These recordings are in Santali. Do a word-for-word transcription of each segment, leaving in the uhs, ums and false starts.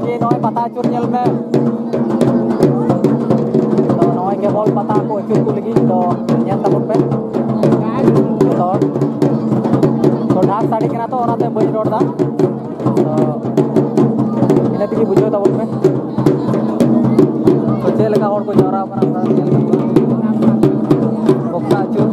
ᱡᱮ ᱱᱚᱜᱼᱚᱭ ᱯᱟᱛᱟ ᱟᱹᱪᱩᱨ ᱧᱮᱞ ᱢᱮ᱾ ᱛᱚ ᱱᱚᱜᱼᱚᱭ ᱠᱮᱵᱚᱞ ᱯᱟᱛᱟ ᱠᱚ ᱟᱹᱪᱩᱨ ᱠᱚ ᱞᱟᱹᱜᱤᱫ, ᱛᱚ ᱧᱮᱞ ᱛᱟᱵᱚᱱ ᱯᱮ ᱡᱚᱛᱚ ᱦᱚᱲ᱾ ᱛᱚ ᱰᱷᱟᱠ ᱥᱟᱰᱮ ᱠᱟᱱᱟ, ᱛᱚ ᱚᱱᱟᱛᱮ ᱵᱟᱹᱧ ᱨᱚᱲ ᱮᱫᱟ᱾ ᱛᱚ ᱤᱱᱟᱹ ᱛᱮᱜᱮ ᱵᱩᱡᱷᱟᱹᱣ ᱛᱟᱵᱚᱱ ᱯᱮ᱾ ᱛᱚ ᱪᱮᱫ ᱞᱮᱠᱟ ᱦᱚᱲ ᱠᱚ ᱡᱟᱣᱨᱟ ᱠᱟᱱᱟ, ᱚᱱᱟ ᱧᱮᱞ ᱢᱮ᱾ ᱵᱚᱠᱥᱟ ᱟᱹᱪᱩᱨ᱾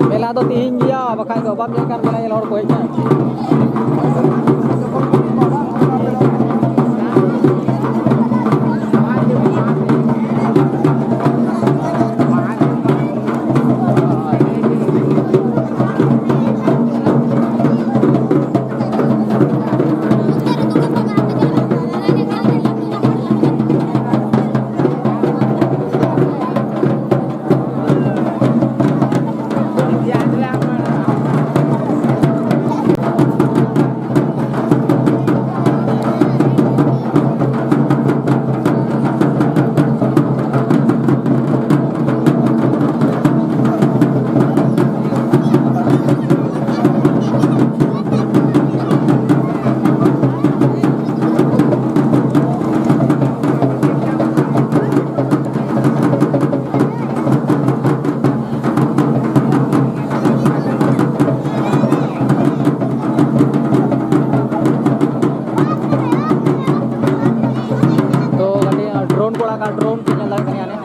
ᱢᱮᱞᱟ ᱫᱚ ᱛᱤᱦᱤᱧ ᱜᱮᱭᱟ, ᱵᱟᱠᱷᱟᱡ ᱫᱚ ᱵᱟᱢ ᱧᱮᱞ ᱠᱟᱱ ᱢᱮᱞᱟ ᱧᱮᱞ ᱦᱚᱲ ᱠᱚ ᱦᱮᱡ ᱠᱟᱱᱟ᱾ ᱛᱚ ᱜᱟᱛᱮ, drone ᱠᱚ ᱟᱲᱟᱜ ᱠᱟᱜᱼᱟ, drone ᱯᱮ ᱧᱮᱞ ᱫᱟᱲᱮᱭᱟᱜ ᱠᱟᱱ ᱜᱮᱭᱟ ᱦᱟᱱᱮ᱾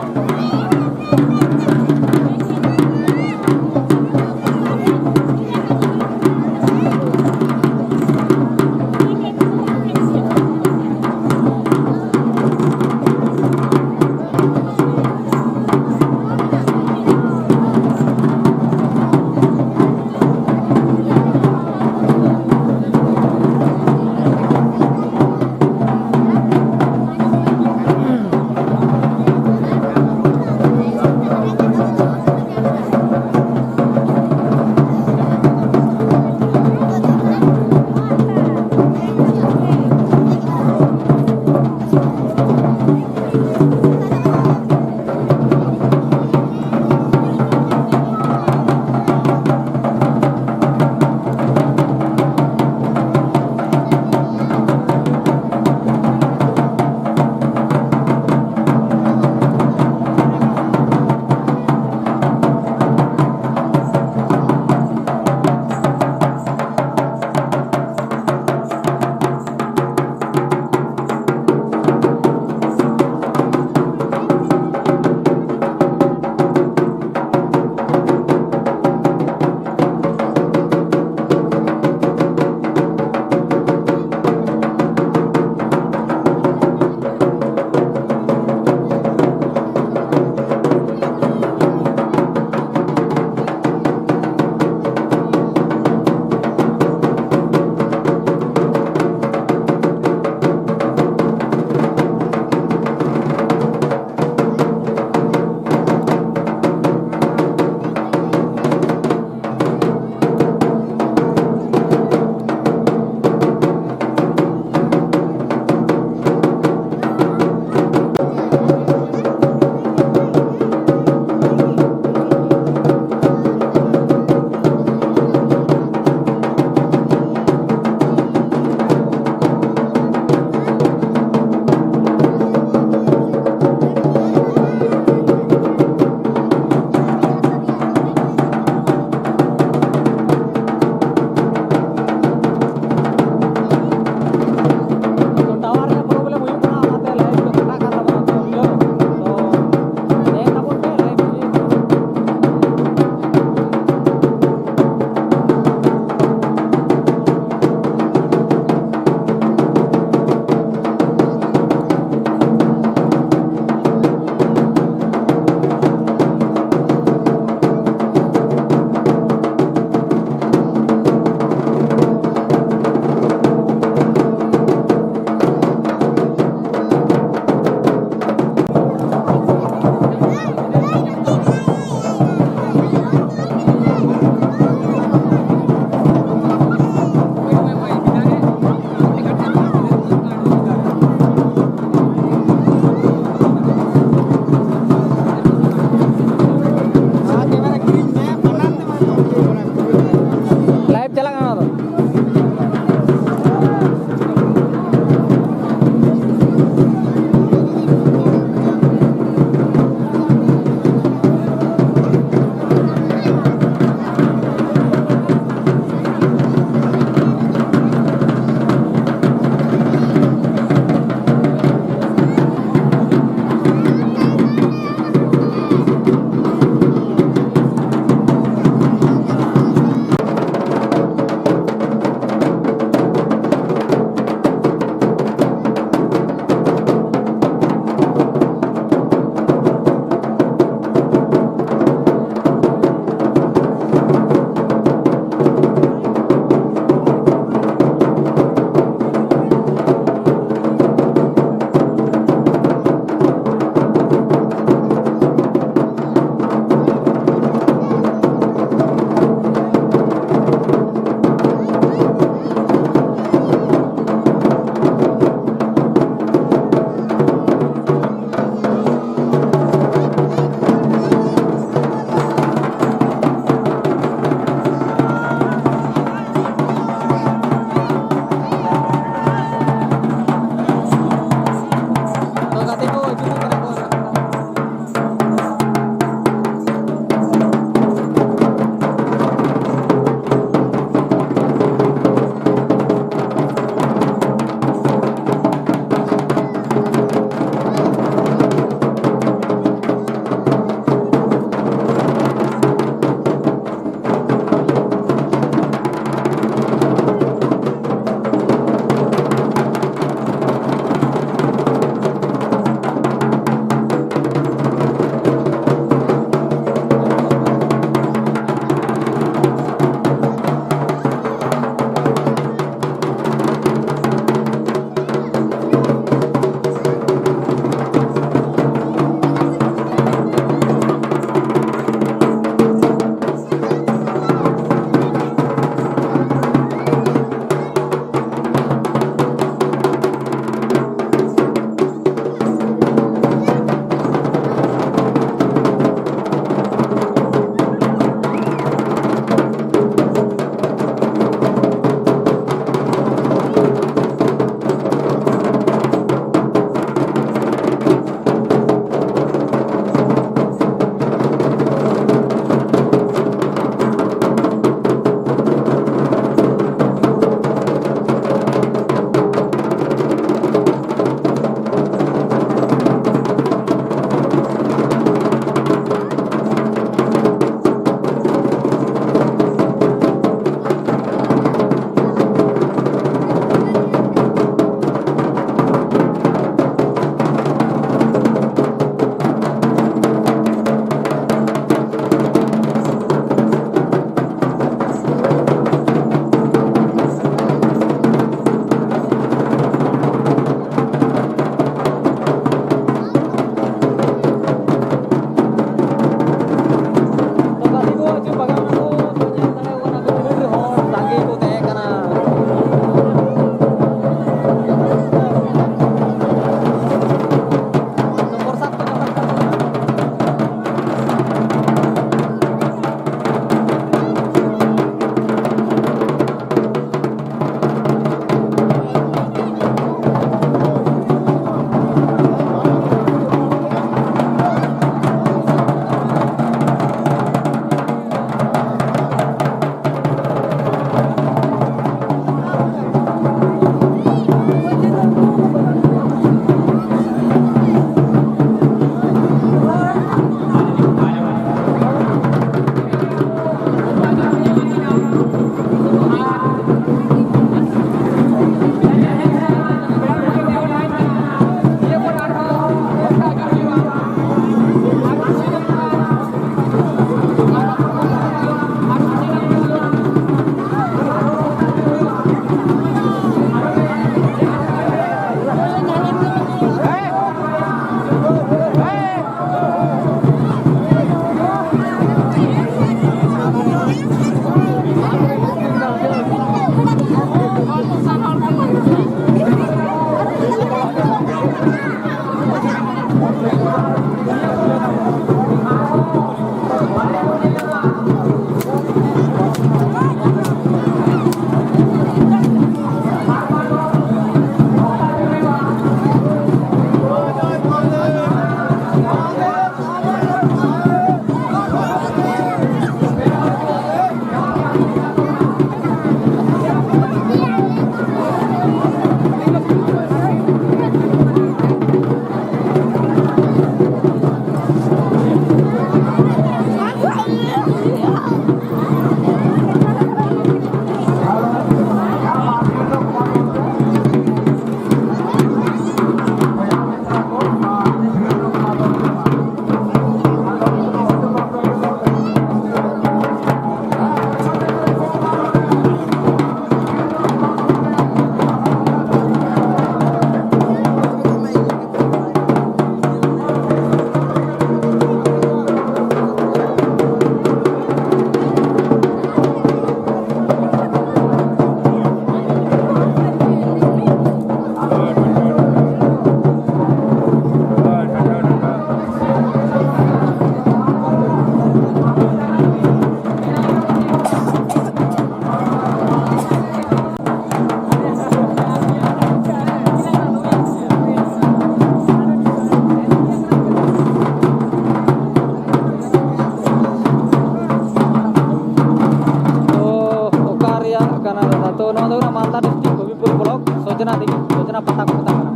ᱛᱚ, ᱚᱠᱟ ᱨᱮᱭᱟᱜ ᱠᱟᱱᱟ ᱫᱟᱫᱟ? ᱛᱚ, ᱱᱚᱣᱟ ᱫᱚ ᱦᱩᱭᱩᱜ ᱠᱟᱱᱟ ᱢᱟᱞᱫᱟ ᱰᱤᱥᱴᱨᱤᱠᱴ ᱦᱚᱵᱤᱵᱽᱯᱩᱨ ᱵᱞᱚᱠ, ᱥᱚᱡᱽᱱᱟ ᱫᱤᱜᱷᱤ, ᱥᱚᱡᱽᱱᱟ ᱯᱟᱛᱟ ᱠᱚ ᱢᱮᱛᱟᱜ ᱠᱟᱱᱟ᱾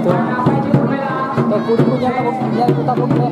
ᱛᱚ, ᱛᱚ, ᱠᱩᱲᱤ ᱠᱚ ᱧᱮᱞ ᱛᱟᱵᱚᱱ, ᱧᱮᱞ ᱠᱚ ᱛᱟᱵᱚᱱ ᱯᱮ᱾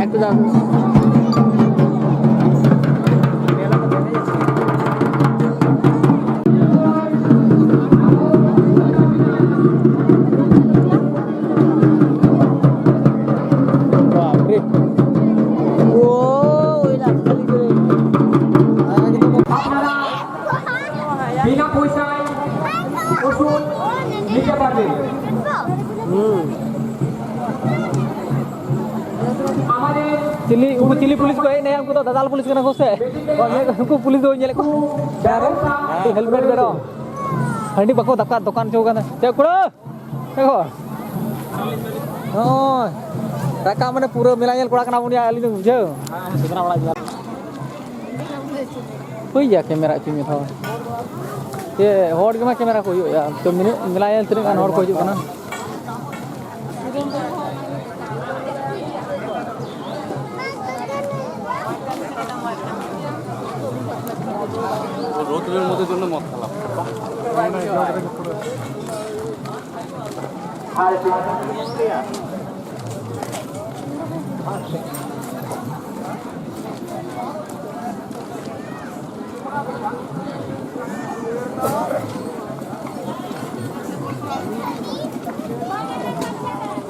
একটু দাও। বাপরে। ও, ওই রাস্তা দিয়ে। একদম। আপনারা বিনা পয়সায় ওষুধ নিতে পারবেন। হুম। ᱪᱤᱞᱤ, ᱩᱱᱠᱩ ᱪᱤᱞᱤ ᱯᱩᱞᱤᱥ ᱠᱚ ᱦᱮᱡ ᱮᱱᱟ? ᱩᱱᱠᱩ ᱫᱚ ᱫᱟᱫᱟᱞ ᱯᱩᱞᱤᱥ ᱠᱟᱱᱟ ᱠᱚ ᱥᱮ? ᱩᱱᱠᱩ ᱯᱩᱞᱤᱥ ᱫᱚ ᱵᱟᱹᱧ ᱧᱮᱞᱮᱫ ᱠᱚᱣᱟ᱾ ᱦᱮᱸ ᱨᱮ? ᱩᱱᱠᱩ ᱦᱮᱞᱢᱮᱴ ᱵᱮᱨᱚ᱾ ᱦᱟᱺᱰᱤ ᱵᱟᱠᱚ ᱫᱟᱠᱟ ᱫᱚᱠᱟᱱ ᱦᱚᱪᱚ ᱠᱟᱱᱟ᱾ ᱪᱮᱫ ᱠᱩᱲᱟᱹ? ᱮ ᱜᱚ᱾ ᱱᱚᱜᱼᱚᱭ᱾ ᱨᱟᱠᱟᱵ ᱢᱟᱱᱮ ᱯᱩᱨᱟᱹ ᱢᱮᱞᱟ ᱧᱮᱞ ᱠᱚᱲᱟ ᱠᱟᱱᱟ ᱵᱚᱱ ᱭᱟ, ᱟᱹᱞᱤᱧ ᱫᱚ ᱵᱩᱡᱷᱟᱹᱣ᱾ ᱦᱩᱭ ᱜᱮᱭᱟ ᱠᱮᱢᱮᱨᱟ ᱦᱚᱪᱚᱧ ᱢᱮ ᱛᱷᱚᱲᱟ᱾ ᱪᱮ ᱦᱚᱲ ᱜᱮᱢᱟ ᱠᱮᱢᱮᱨᱟ ᱠᱚ ᱦᱩᱭᱩᱜ ᱜᱮᱭᱟ᱾ ᱛᱚ ᱢᱤᱱᱟᱹᱜ ᱢᱮᱞᱟ ᱧᱮᱞ ᱛᱤᱱᱟᱹᱜ ᱜᱟᱱ ᱦᱚᱲ ᱠᱚ ᱦᱤᱡᱩᱜ ᱠᱟᱱᱟ᱾ রোদ্রের মধ্যে জন্য মদ খেলাম।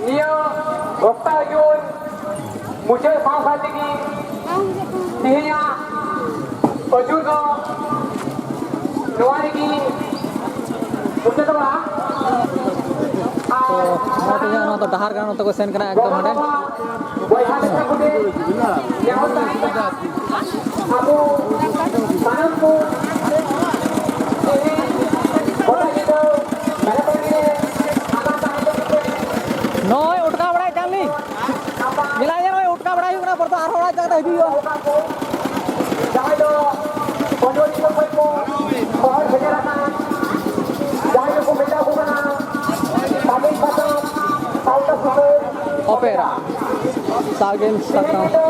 ᱱᱤᱭᱟᱹ ᱚᱠᱛᱟ ᱟᱹᱭᱩᱨ ᱢᱩᱪᱟᱹᱫ ᱥᱟᱶ ᱥᱟᱶ ᱛᱮᱜᱮ ᱛᱮᱦᱮᱧᱟᱜ ᱟᱹᱪᱩᱨ ᱫᱚ ᱱᱚᱣᱟ ᱨᱮᱜᱮ ᱢᱩᱪᱟᱹᱫᱚᱜᱼᱟ᱾ ᱛᱚ, ᱚᱱᱟ ᱛᱮᱜᱮ ᱱᱚᱣᱟ ᱫᱚ ᱰᱟᱦᱟᱨ ᱠᱟᱱᱟ, ᱱᱚᱛᱮ ᱠᱚ ᱥᱮᱱ ᱠᱟᱱᱟ ᱮᱠᱫᱚᱢ ᱦᱟᱸᱰᱮ᱾ ᱵᱚᱭᱦᱟ ᱞᱮᱠᱟ ᱠᱚᱛᱮ ᱱᱮᱦᱚᱨ ᱛᱟᱦᱮᱸ ᱠᱟᱱᱟ, ᱟᱵᱚ ᱥᱟᱱᱟᱢ ᱠᱚ ᱛᱮᱦᱮᱧ ᱜᱚᱴᱟ ᱧᱤᱫᱟᱹ ᱢᱮᱞᱟ ᱴᱟᱺᱰᱤ ᱨᱮ ᱟᱜᱟᱢ ᱛᱟᱦᱮᱸ ᱞᱟᱹᱜᱤᱫ ᱛᱮ ᱱᱚᱜᱼᱚᱭ ᱚᱴᱠᱟᱣ ᱵᱟᱲᱟᱭ ᱠᱟᱱ ᱞᱤᱧ᱾ ᱢᱮᱞᱟ ᱧᱮᱞ ᱱᱚᱜᱼᱚᱭ ᱚᱴᱠᱟᱣ ᱵᱟᱲᱟᱭ ᱦᱩᱭᱩᱜ ᱠᱟᱱᱟ, ᱯᱚᱨᱮ ᱫᱚ ᱟᱨᱦᱚᱸ ᱚᱲᱟᱜ ᱡᱟᱭᱜᱟ ᱛᱮ ᱦᱤᱡᱩᱜ ᱦᱩᱭᱩᱜᱼᱟ᱾ ᱡᱟᱦᱟᱸᱭ ᱫᱚ ᱯᱚᱸᱪᱚᱲᱤ ᱠᱷᱚᱱ ᱠᱚ ᱦᱚᱲ ᱥᱮᱴᱮᱨ ᱟᱠᱟᱱ, ᱡᱟᱦᱟᱸᱭ ᱫᱚᱠᱚ ᱢᱮᱛᱟ ᱠᱚ ᱠᱟᱱᱟ ᱥᱟᱜᱮᱱ ᱥᱟᱠᱟᱢ ᱥᱟᱶᱛᱟ ᱥᱩᱥᱟᱹᱨ ᱚᱯᱮᱨᱟ᱾ ᱥᱟᱜᱮᱱ ᱥᱟᱠᱟᱢ᱾ ᱛᱚ,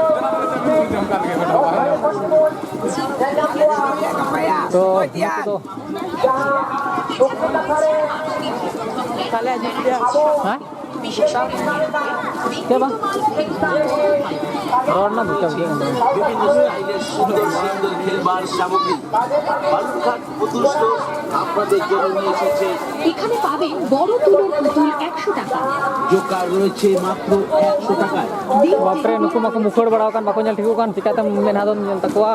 ᱱᱩᱠᱩ ᱫᱚ ᱛᱟᱦᱞᱮ ᱟᱡᱚᱫᱤᱭᱟᱹ᱾ ᱦᱮᱸ? ᱪᱮᱫ ᱵᱟᱝ? ᱨᱚᱲ ᱨᱮᱱᱟᱜ ᱫᱚ ᱪᱮᱫ ᱵᱟᱝ? বিভিন্ন স্টাইলের সুন্দর সুন্দর খেলবার সামগ্রী। বালুরঘাট পুতুল স্টোর আপনাদের জন্য নিয়ে এসেছে। এখানে পাবেন বড় তুলোর পুতুল একশো টাকা। জোকার রয়েছে মাত্র একশো টাকায়। দিন বাপরে, নুᱠᱩ ᱢᱟᱠᱚ ᱢᱩᱠᱷᱟᱹᱲ ᱵᱟᱲᱟ ᱟᱠᱟᱱ, ᱵᱟᱠᱚ ᱧᱮᱞ ᱴᱷᱤᱠᱚᱜ ᱠᱟᱱ, ᱪᱤᱠᱟᱹᱛᱮᱢ ᱢᱮᱫᱦᱟ ᱫᱚᱢ ᱧᱮᱞ ᱛᱟᱠᱚᱣᱟ?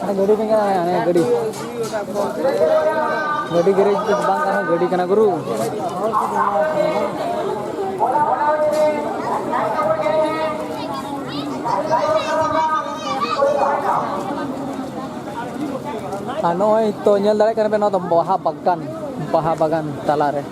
ᱦᱟᱱᱮ ᱜᱟᱹᱰᱤ ᱵᱮᱸᱜᱮᱫ, ᱦᱟᱱᱮ ᱜᱟᱹᱰᱤ᱾ ᱜᱟᱹᱰᱤ ᱜᱮᱨᱮᱡᱽ ᱫᱚ ᱵᱟᱝ ᱠᱟᱱᱟ, ᱜᱟᱹᱰᱤ ᱠᱟᱱᱟ ᱜᱩᱨᱩ᱾ ᱟᱨ ᱱᱚᱜᱼᱚᱭ ᱛᱚ ᱧᱮᱞ ᱫᱟᱲᱮᱭᱟᱜ ᱠᱟᱱᱟ ᱯᱮ, ᱱᱚᱣᱟ ᱫᱚ ᱵᱟᱦᱟ ᱵᱟᱜᱟᱱ, ᱵᱟᱦᱟ ᱵᱟᱜᱟᱱ ᱛᱟᱞᱟᱨᱮ᱾